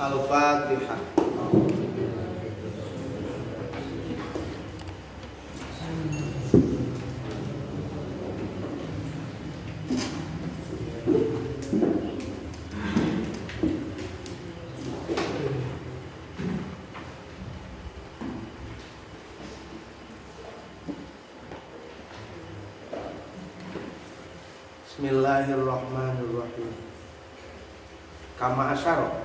Al-Fatihah. Bismillahirrahmanirrahim. Kama asyara,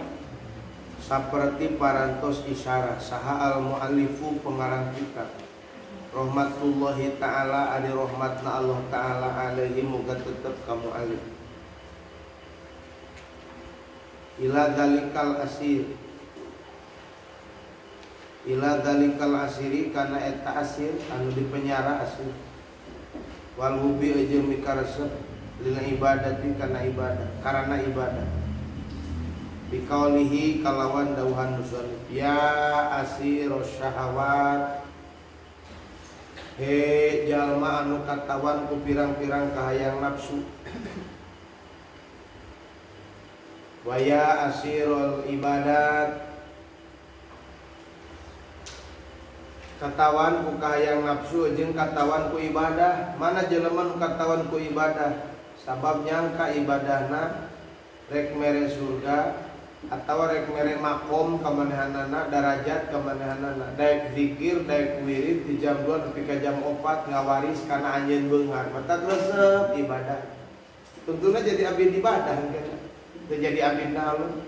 saperti parantos isyarah saha al muallifu pengarang kitab rahmatullahi ta'ala ari rahmatna Allah ta'ala alaihi muga tetep ka muallif. Ila dalikal asir, ila dalikal asiri kana eta asir anu dipenyara asir wal hubi jeung mikaresep lil ibadati kana ibadah karena ibadah. Bikaulihi kalawan dauhan musannif ya asiro syahawat, he jalma anu katawan ku pirang-pirang kahayang nafsu, wa ya asirul ibadat, katawan ku kahayang nafsu jeung katawan ku ibadah. Mana jelema nu katawan ku ibadah sabab nyangka ibadahna rek mere surga atau rek mere makom kamanehanana, darajat kamanehanana, daek zikir daek wirid di jam 2 nepi ka jam 4 ngawaris kana anjeun beunghar matak resep ibadah. Tentunya jadi abdi ibadah kan, teu jadi abdi naon.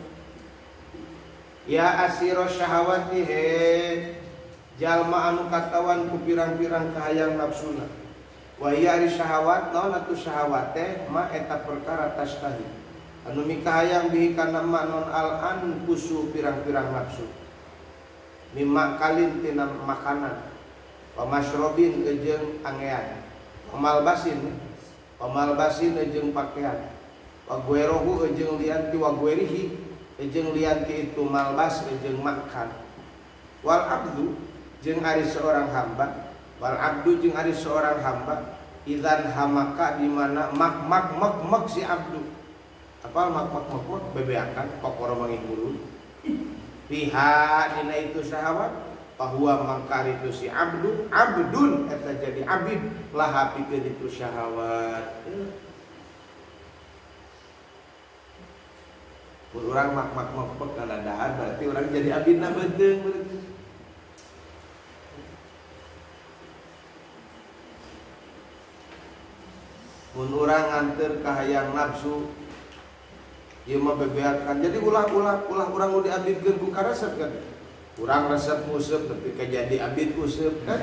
Ya asiro syahawati, he jalma anu katawan ku pirang-pirang kahayang nafsuna. Wa hiya ari syahawat naon atuh syahawat teh ma eta perkara tastahi anu mikahayang bihi kana ma non al anfusu pirang-pirang nafsu mimma kalin tina makanan wa masyrobin jeung angean wa malbasin jeung pakaian wa guerohu jeung lian ti wa guerihi jeung lian ti itu malbas jeung makan wal abdu jeung ari seorang hamba wal abdu jeung ari seorang hamba idzan hamaka di mana mak mak mak mak si abdu apal mak mak mak mak bebeakan kokoro mangih bulu piha dina itu syahwat bahwa mangkar itu si abdu abdun eta jadi abid laha pikeun itu syahwat. Urang mak mak mak mak kana dahar berarti urang jadi abidna beuteung berarti. Mun urang nganteur kahayang nafsu ieu mah bebeakan. Jadi ulah-ulah ulah urang nu diabidkeun ku karesep kan. Urang resep nguseup tapi ka jadi abid useup kan.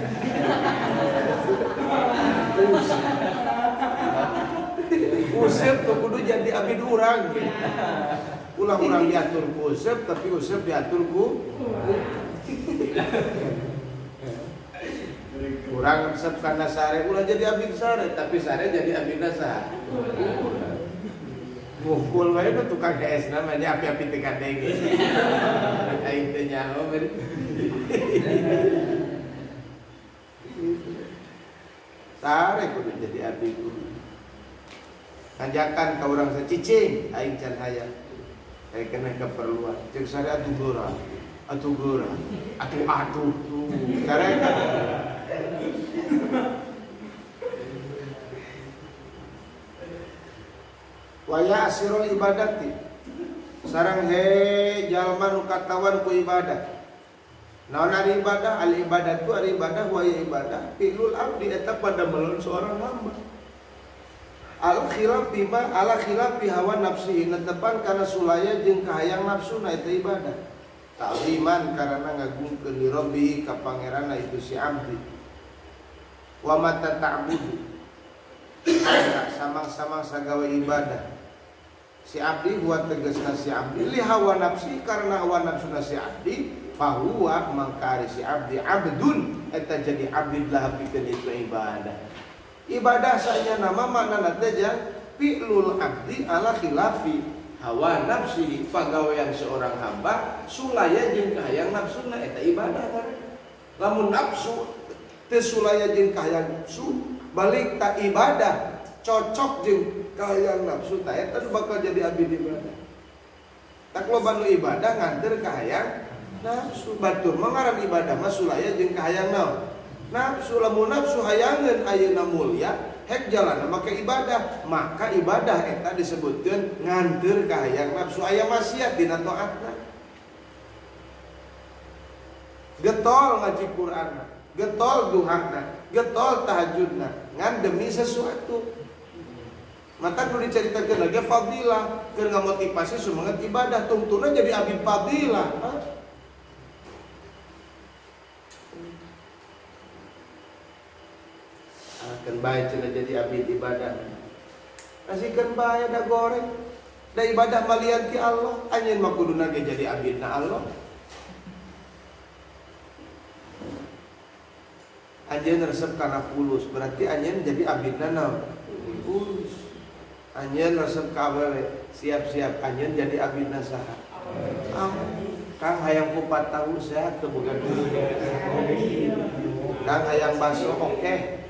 Useup tuh kudu jadi abid urang gitu. Ulah urang diatur ku useup tapi useup diatur ku urang resep kana sare ulah jadi abid sare tapi sare jadi abidna saha. Mukul wae nu tukang hees namanya api-api teu kadenge. Aing teh nyaho beureum. Sare kudu jadi abdi kudu. Ngajakan ka urang cicing aing can hayang. Aing kena keperluan. Ceuk sare atuh geura. Atuh geura. Atuh atuh tuh. Sare kan. Waya asirul ibadati sareng he jalma nu katawan ku ibadah. Naon ari ibadah? Al ibadatu ari ibadah wa ya ibadah fi'lul abdi eta padamelon seorang hamba. Al khilaf bima ala khilafi hawa nafsihi netepan kana sulaya jeung kahayang nafsuna eta ibadah. Ta'ziman karana ngagungkeun li rabbi ka pangeranna itu si abdi. Wa mata ta'budu samang-samang sagawe ibadah si abdi buat tegasna si abdi li hawa nafsi karena hawa nafsuna si abdi fahuwa mangkari si abdi abdun eta jadi abid lah pikeun itu ibadah. Ibadah saja nama maknana teh fi'lul abdi ala khilafi hawa nafsi pagawean seorang hamba sulaya jeung kahayang nafsuna eta ibadah kan. Lamun nafsu teu sulaya jeung kahayang nafsu balik tak ibadah cocok jeung kahayang nafsu ta eta bakal jadi abdi ibadah. Tak loba nu ibadah nganter ka hayang nafsu. Batur mah ngaran ibadah mah sulaya jeung ka hayang naon? Nafsu. Lamun nafsu hayangeun ayeuna mulia, hek jalanna make ibadah, maka ibadah eta disebutkeun nganter ka hayang nafsu, aya maksiat dina taatna. Getol ngaji Qur'anna, getol duhana, getol tahajudna, ngan demi sesuatu. Mata kudu diceritakeun lagi fadilah, keur ngamotivasi semangat ibadah, tungtuna jadi abdi fadilah. Akan bae cenah jadi abdi ibadah. Kasihkeun bae da goreng. Da ibadah malian ti Allah, anjeun mah kuduna ge jadi abdina Allah. Anjeun resep kana fulus, berarti anjeun jadi abdina naon? Fulus. Anjeun resep ka awewe, siap-siap anjeun jadi abdina saha? Kang hayang kupat tahu sehat teu boga duit. Kang hayang bakso oke.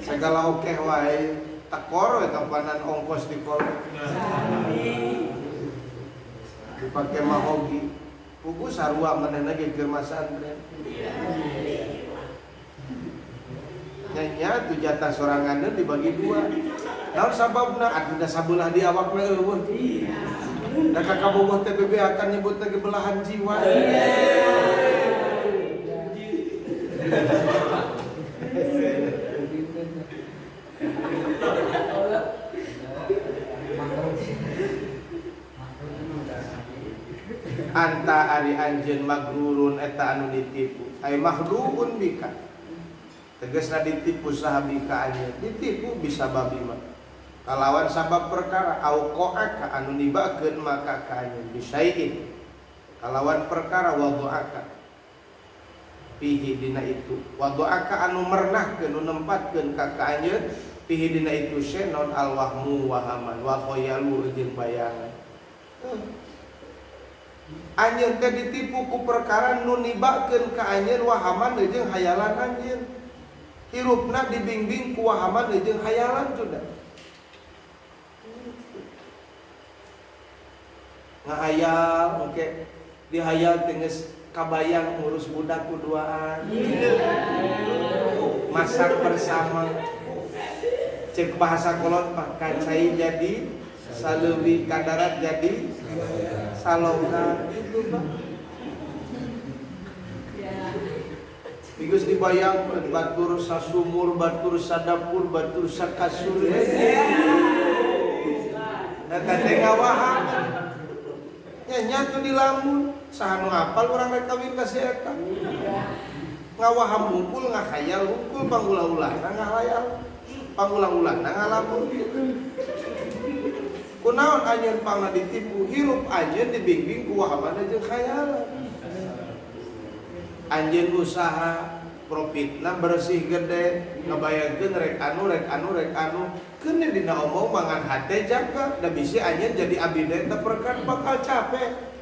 Segala oke wae, tekor we kapanan ongkos di kolong. Dipake mahogi. Pugu sarua manehna ge keur masantren. Nya tu jatah soranganna dibagi dua. Naon sababna? Atuh da sabelah di awakna eueuh. Da ka kabogoh teh BB akan nyebut lagi belahan jiwa. Anta ari anjeun magrurun eta anu ditipu, ai makhduun bika, tegasna ditipu saha bika anjeun, ditipu bisa babi mah kalawan sabab perkara au qa'aka anu nibakeun maka ka anjeun bisain kalawan perkara wadu'aka pihi dina itu wadu'aka anu mernahkeun nu nempatkeun ka ka anjeun pihi dina itu senon alwahmu wahaman wa khayalu jeung bayangan. Anjeun teh ditipu ku perkara nu nibakeun ka anjeun wahaman jeung hayalan anjeun. Hirupna dibimbing ku wahaman jeung hayalan sudah. Ngahayal oke, dihayal teh geus kabayang ngurus budak ku duaan. Masak bersama. Cek bahasa kolot mah kacai jadi saleuwi kadarat jadi salongan itu Pak. Geus dibayang batur sasumur, batur sadapur, batur sakasur. Eta teh ngawaham. Nya nyatu di lamun, saha nu hafal urang rek kawin ka si eta. Ngawaham hungkul, ngahayal hungkul, pangulah-ulahna ngahayal. Pangulah-ulahna ngalamun. Kunaon anjeun pangna ditipu, hirup anjeun dibimbing ku wahamana jeung khayalan. Anjeun usaha profitna bersih gede, ngabayangkeun rek anu rek anu rek anu, keun dina omong mangan hate jaga, da bisi anjeun jadi abdi eta perkara bakal capek.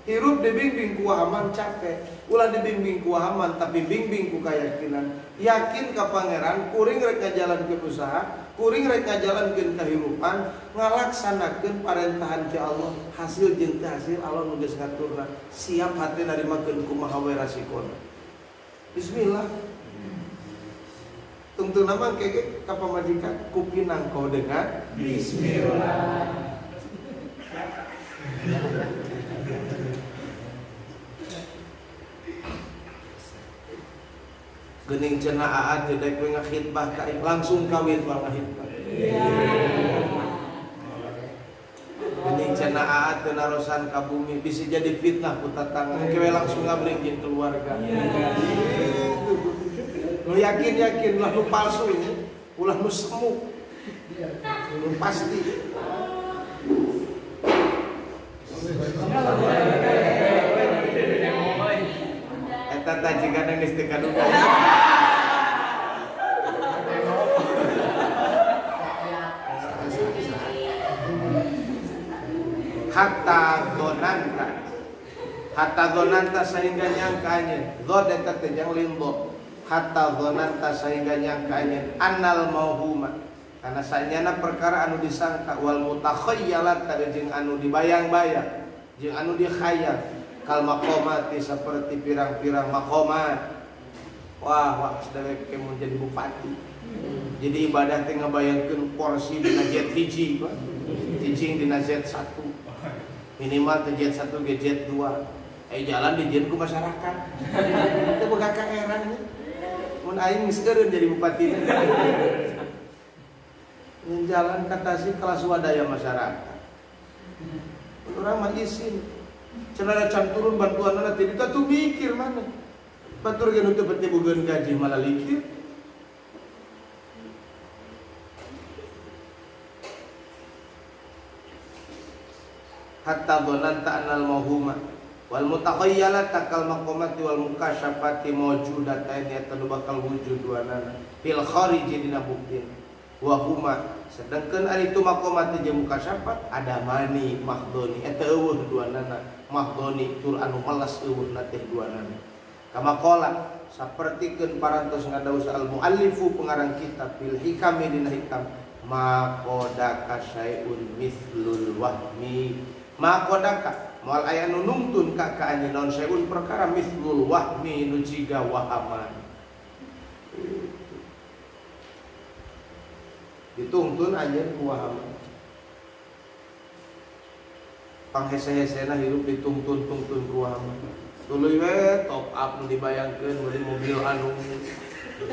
Hirup dibimbing ku wahaman capek, ulah dibimbing ku wahaman tapi bimbing ku keyakinan. Yakin ka pangeran, kuring rek ngajalankeun usaha, kuring rek ngajalankeun kahirupan, ngalaksanakeun parentahan ti Allah, hasil jeung teu hasil Allah nu geus ngaturna. Siap hate narimakeun kumaha we rasikona. Bismillah. Tungtungna mah keke ka pamajikan kupinang kau dengan bismillah. Gening cenah aa teu daek we ngakhitbah ka langsung kawin mah ngakhitbah. Gening cenah aa teu narosan ka bumi bisa jadi fitnah ku tatangga engke we langsung ngabling jeung keluarga. Nu yakin-yakin ulah nu palsu ini, ulah nu semu. Nu pasti. Eta tajigana geus teu kaduga. Hatta dzonanta. Hatta dzonanta sehingga nyangka anjeun. Dzon eta teh jang limbo. Hatta dzonanta sehingga nyangka anjeun annal mauhuma. Karena sanyana perkara anu disangka wal mutakhayyalat jeung anu dibayang-bayang jeung anu dikhayal kal maqamati seperti pirang-pirang maqamat. Wah, wah dewek ke mun jadi bupati. Jadi ibadah teh ngabayangkeun porsi dina jet hiji, cicing dina jet 1. Minimal teh jet 1 ge jet 2. Eh jalan dijieun ku masyarakat. Teu boga kaeran nya. Mun aing geus eureun jadi bupati. Nyen jalan ka Tasik kelas swadaya masyarakat. Urang mah isin. Cenah can turun bantuanna teh ditu tuh mikir mana. Batur ge nu teu penting bogeun gaji malah likir. Hatta dhananta annal mauhuma wal mutakhayyalat kal maqamati wal mukasyafati mawjudatain eta nu bakal wujud duanana fil khariji dina buktina wa huma sedangkeun ari itu maqamati jeung mukasyafat adamani mahdoni eta eueuh duanana mahdoni tur anu melas eueuhna teh duanana kama qala sapertikeun parantos ngadaus al muallifu pengarang kitab fil hikami dina hikam maqadaka syai'un mithlul wahmi maqadaka moal aya nu nungtun ka ka anjeun naon syai'un perkara mithlul wahmi nu jiga wahaman ditungtun anjeun ku wahaman panghese-hesena hirup ditungtun-tungtun ku wahaman tuluy we top up nu dibayangkeun meuli mobil anu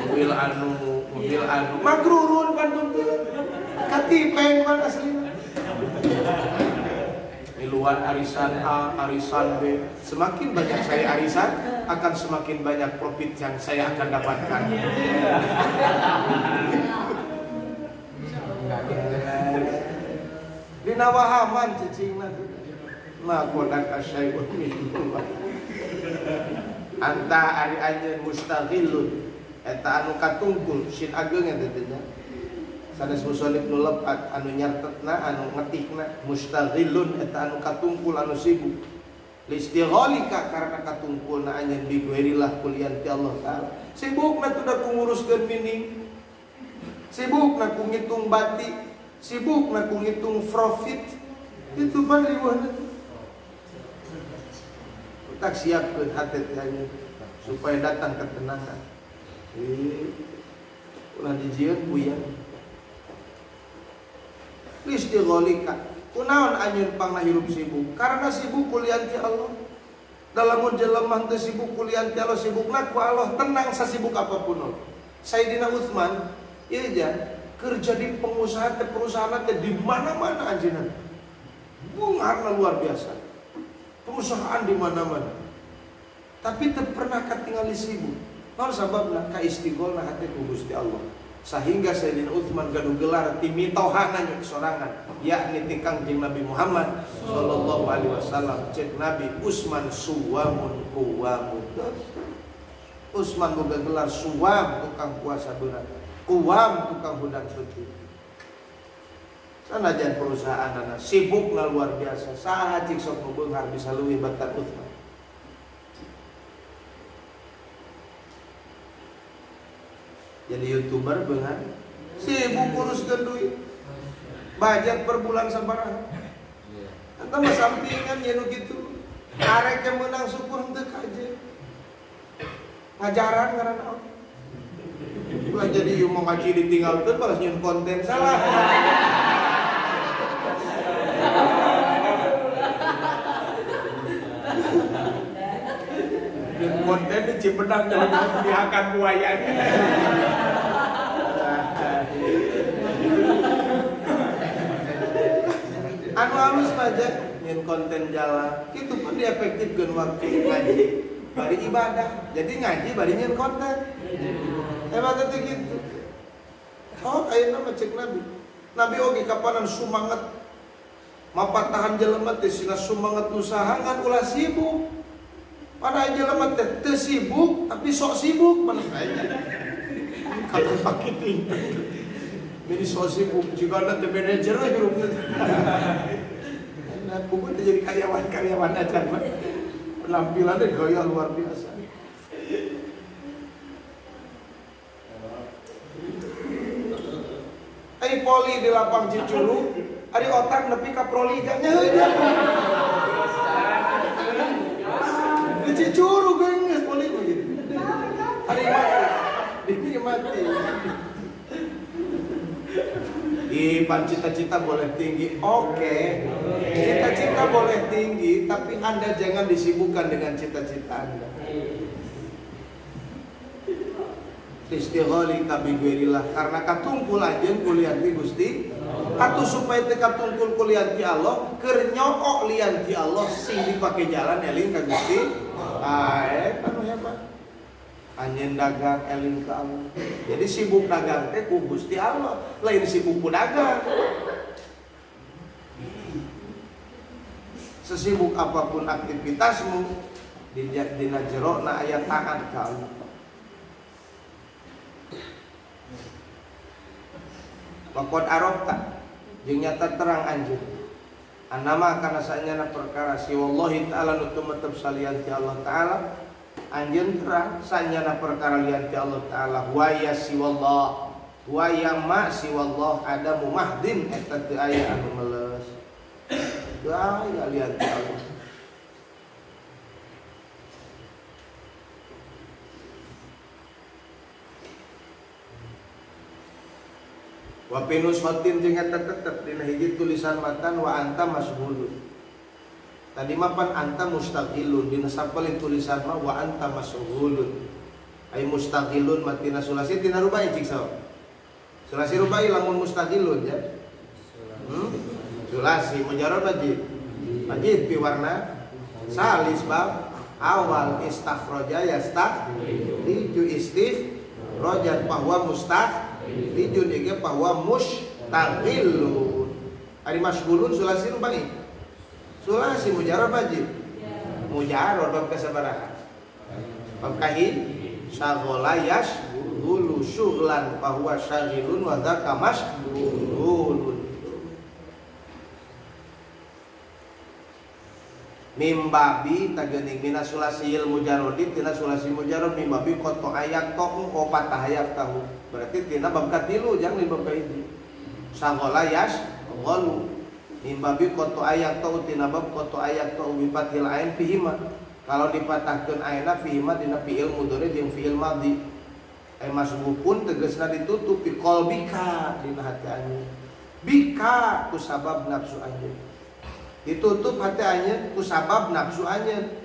mobil anu mobil anu magrurun pan tungtun katipeng pan aslina miluan arisan A, arisan B. Semakin banyak saya arisan, akan semakin banyak profit yang saya akan dapatkan. Dina wahaman cicingna ma qodaka syai'un min anta ari anjeun mustaghilun eta anu katungkul sin ageung eta teh nya sanes musonib nu lepat anu nyartetna anu ngetikna mustaghilun eta anu katungkul anu sibuk listighalika karena katungkulna anjeun bi ghairillah kulian ti Allah taala sibukna teh da ku nguruskeun mining sibukna ku ngitung bati sibukna ku ngitung profit itu pan riweuhna tak siapkeun hate teh anjeun supaya datang ketenangan. Ulah dijieun puyeng. Listighalika kunaon anjeun pangna hirup sibuk karena sibuk kulian ti Allah. Dalam jelema teu sibuk kulian ti Allah sibukna ku Allah tenang sasibuk apapun Allah. Sayyidina Utsman ieu ja kerja di pengusaha teh perusahaan teh di mana-mana anjeunna. Bungarna luar biasa. Perusahaan di mana-mana. Tapi teu pernah katingali sibuk. Naon sababna ka istigholna hate ku Gusti Allah. Sehingga Sayyidina Utsman gaduh gelar ti mitohana sorangan, yakni ti Kangjeng Nabi Muhammad sallallahu alaihi wasallam. Cek Nabi Utsman suwamun quwamun. Utsman boga gelar suwam tukang puasa berat, kuwam tukang hudang suci. Sanajan perusahaanana sibukna luar biasa, saha cik sok nu beunghar bisa leuwih batan Utsman. Jadi youtuber beunghar sibuk nguruskeun duit, budget per bulan sabaraha. Eta mah sampingan nya nu kitu. Arek ge meunang syukur henteu kaje. Ngajaran ngaran naon. Ulah jadi ieu mau ngaji ditinggalkeun balas nyieun konten salah. Konten di Cipedang jangan dihakan buaya. Anu halus aja nyen konten jalan itu pun diefektifkeun waktu ngaji bari ibadah. Jadi ngaji bari nyen konten. Emang teh gitu. Oh, ayeuna mah cek Nabi. Nabi oge kapanan sumanget mapatahan jelema teh sina sumanget usaha ngan ulah sibuk. Pada jelema teh teu sibuk tapi sok sibuk mana kayaknya. Kalau marketing. Jadi sok sibuk jigana teh manajer lah hirupna. Nah, kubu teh jadi karyawan-karyawan aja mah. Penampilannya gaya luar biasa. Ai Ari poli di lapang Cicurug, ari otak nepi ka proliga nya heuh. Di Cicurug geus poli mah gitu. Ari mati, mati. Ipan cita-cita boleh tinggi, oke. Cita-cita boleh tinggi, tapi Anda jangan disibukkan dengan cita-cita Anda. Istigholi kabiguerillah, karena katungkul anjeun kuliah ti Gusti, atuh supaya teu katungkul kuliah ti Allah, keur nyokok lian ti Allah sing dipake jalan eling ka Gusti. Ah, eta nu hebat. Anjeun dagang eling ka Allah. Jadi sibuk dagang teh ku Gusti Allah, lain sibuk ku dagang. Sesibuk apapun aktivitasmu, dina jerona aya taat ka Allah. Waqad arafta jeung nyata terang anjeun. Anama kana sanyana perkara si wallahi ta'ala nu tumetep salian ti Allah ta'ala. Anjeun terang sanyana perkara lian ti Allah ta'ala wa ya siwallah wa ya ma siwallah adamu mahdin eta teu aya anu meles. Teu aya lian ti Allah. Wa pinus hotin jeung eta tetep dina hiji tulisan matan wa anta masghulun. Tadi mah pan anta mustaghilun dina sapalih tulisan mah wa anta masghulun. Ai mustaghilun mah tina sulasi tina rubai cik saha. Sulasi rubai lamun mustaghilun ya. Sulasi mujarrad majid. Majid pi warna salis bab awal istakhraja yastakhriju istikhrajan bahwa mustah lijun ieu bahwa mustaghilun. Ari masghulun sulasi rubai. Sulasi mujarrad wajib. Mujarrad bab kasabaraha. Bab kahi saghala yashghulu syughlan bahwa syaghilun wa dzaka masghulun. Mimbabi tagening mina sulasil mujarrodi tina sulasi mujarrad mimbabi koto ayak to'u opat tahayak tahu. Berarti tina bab katilu jangan di bab kahiji. Saghala yashghalu mimbabi koto ayak to'u tina bab koto ayak to'u bifathil ain fihima. Kalau dipatahkeun aina fihima dina fi'il mudhari jeung fi'il madhi. Ai masbukun tegasna ditutup bi qalbika dina hati anjeun. Bika ku sabab nafsu anjeun. Ditutup hati anjeun ku sabab nafsu anjeun.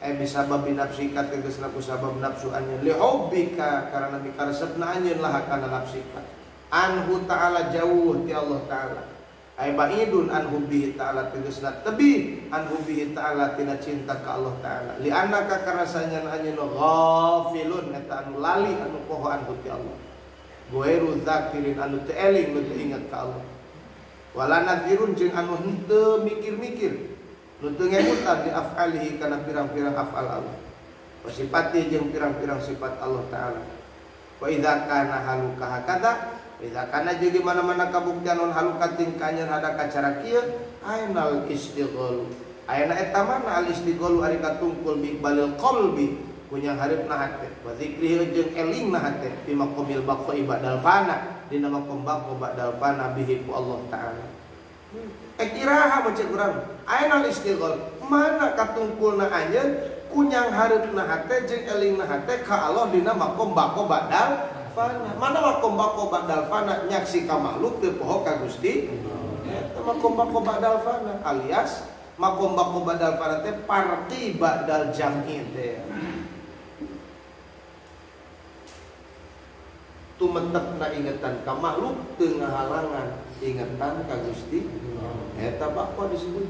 Bisabab nafsika tegasna ku sabab nafsu anjeun. Li hubbika karena mikaresepna anjeun lah kana nafsika. Anhu ta'ala jauh ti Allah ta'ala. Ai ba'idun an hubbihi ta'ala tegasna tebih an hubbihi ta'ala tina cinta ka Allah ta'ala. Li annaka karena sanyan anjeun ghafilun eta anu lali anu poho anhu ti Allah. Ghairu zakirin anu teu eling nu teu ingat ka Allah. Wala nadhirun jeung anu henteu mikir-mikir nu teu ngemutan di af'alihi kana pirang-pirang af'al Allah. Wa sifati jeung pirang-pirang sifat Allah ta'ala. Wa idza kana haluka hakadha, idza kana jeung di mana-mana kabuktian non haluka tingkahnya hada kacara kieu ainal istighalu. Aina eta mana al istighalu ari katungkul bi balil qalbi kunyang haripna hate wa zikrihi jeung elingna hate bi maqamil baqa ibadal fana dina maqam baqa ba'dal fana bihi ku Allah ta'ala. Iraha baca urang ainal istighal mana katungkulna anjeun kunyang hareupna hate jeung elingna hate ka Allah dina maqam baqa ba'dal fana. Mana maqam baqa ba'dal fana nyaksi ka makhluk teu poho ka Gusti. Eta maqam baqa ba'dal fana alias maqam baqa ba'dal fana teh parti ba'dal jam'i teh. Tumetepna ingetan ka makhluk teu ngahalangan ingetan ka Gusti. Eta baqa disebut.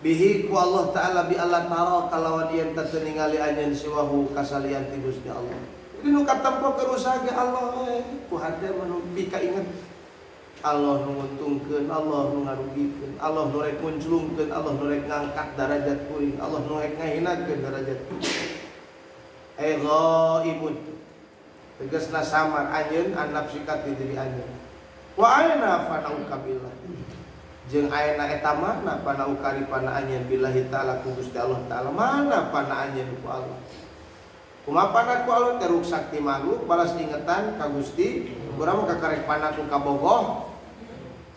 Bihi ku Allah ta'ala bi Allah tara kalawan yen teu ningali anjeun siwahu kasalian ti Gusti Allah. Jadi nu katempo keur usaha ge Allah we ku hate mah nu pika inget. Allah nu nguntungkeun, Allah nu ngarugikeun, Allah nu rek munclungkeun, Allah nu rek ngangkat darajat kuring, Allah nu rek ngahinakeun darajat kuring. Ai ghaibun tegasna samar anjeun an nafsika ti diri anjeun. Wa aina fanauka billah jeung aina eta mana panauka ripana anjeun billahi ta'ala ku Gusti Allah ta'ala mana pana anjeun ku Allah. Kumaha panaku Allah teh ruksak ti makhluk balas ingetan ka Gusti urang mah kakarek panaku kabogoh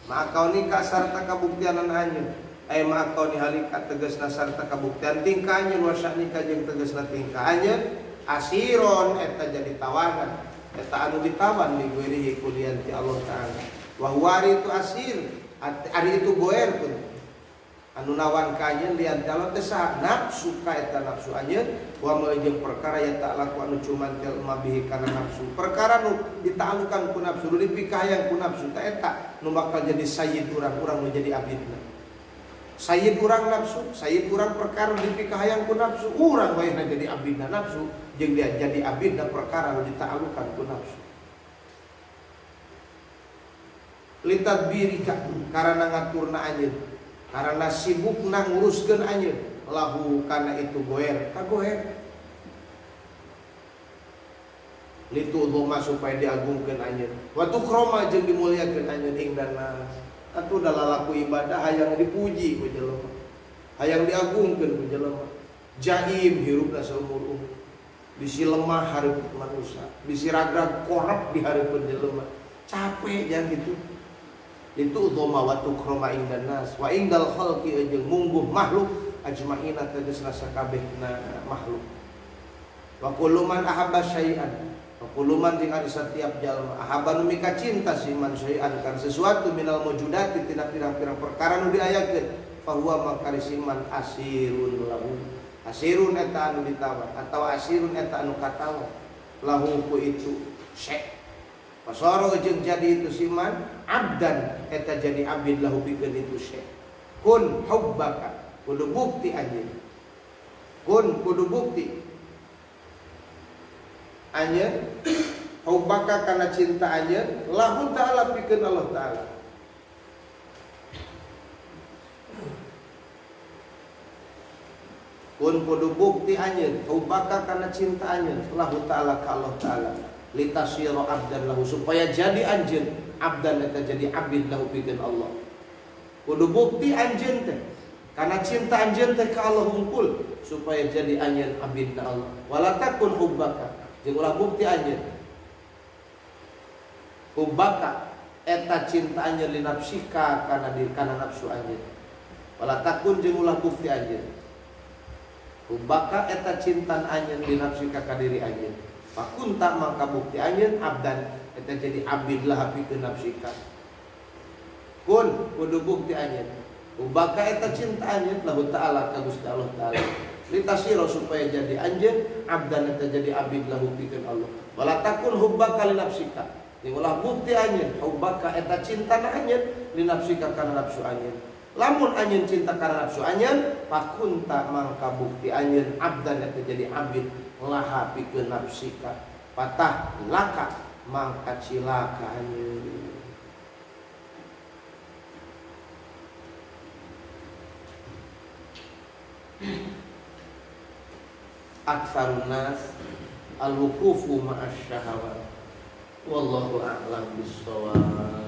ma kaunika sarta kabuktianan anjeun ay ma kauni halika tegasna sarta kabuktian tingkah anjeun wa sya'nika jeung tegasna tingkah anjeun asiron eta jadi tawanan eta anu ditawan li ghairihi kulian ti Allah taala wa huwa itu asir ari itu goer pun anu nawan ka anjeun lian ti Allah teh saha nafsu ka eta nafsu anjeun wa jeung perkara ya ta'laku anu cumantel mabihi kana nafsu perkara nu dita'alukan ku nafsu nu dipikahayang ku nafsu ta eta nu bakal jadi sayyid urang urang nu jadi abidna sayyid urang nafsu sayyid urang perkara nu dipikahayang ku nafsu urang wayahna jadi abidna nafsu jeung dia jadi abidna perkara nu dita'alukan ku nafsu litadbirika karana ngaturna anjeun karena sibukna nguruskeun anjeun lahu kana itu goer ka goer litudhoma supaya diagungkeun anjeun wa tukroma jeung dimuliakeun anjeun ing dana atuh da lalaku ibadah hayang dipuji ku jelema hayang diagungkeun ku jelema jaim hirupna saumur umur bisi lemah hareupeun manusia bisi ragrag korep di hareupeun jelema capek jangan gitu itu dhoma wa tukroma indan nas wa indal khalqi jeung mungguh makhluk ajmaina tegasna sakabehna makhluk wa kullu man ahabba syai'an wa kullu man jeung ari setiap jalma ahabba nu mika cinta si man syai'an kan sesuatu minal mawjudati tina pirang-pirang perkara nu diayakeun fa huwa maka si man asirun lahu asirun eta anu ditawan atau asirun eta anu katawan lahu ku itu syai' pasoro jeung jadi itu siman abdan eta jadi abid lahu pikeun itu syai kun hubbaka kudu bukti anjeun kun kudu bukti anjeun hubbaka kana cinta anjeun lahu ta'ala pikeun Allah ta'ala kun kudu bukti anjeun hubbaka kana cinta anjeun lahu ta'ala ka Allah ta'ala litasira abdan lahu supaya jadi anjeun abdan eta jadi abid lahu pikeun Allah kudu bukti anjeun teh karena cinta anjeun teh ka Allah hungkul supaya jadi anjeun abidna Allah wala takun hubbaka jeung ulah bukti anjeun hubbaka eta cinta anjeun li nafsika kana diri kana nafsu anjeun wala takun jeung ulah bukti anjeun hubbaka eta cinta anjeun li nafsika ka diri anjeun fakunta mangka bukti anjeun abdan eta jadi abid lah pikeun nafsika kun kudu bukti anjeun ubaka eta cinta anjeun lahu ta'ala ka Gusti Allah ta'ala litasira supaya jadi anjeun abdan eta jadi abid lahu pikeun Allah wala takun hubbaka li nafsika jeung ulah bukti anjeun hubbaka eta cintana anjeun li nafsika kana nafsu anjeun lamun anjeun cinta kana nafsu anjeun fakunta mangka bukti anjeun abdan eta jadi abid laha pikeun nafsika patah laka mangka cilaka anjeun aktsarun nas al-wuqufu ma'asy syahawat wallahu a'lam bissawab.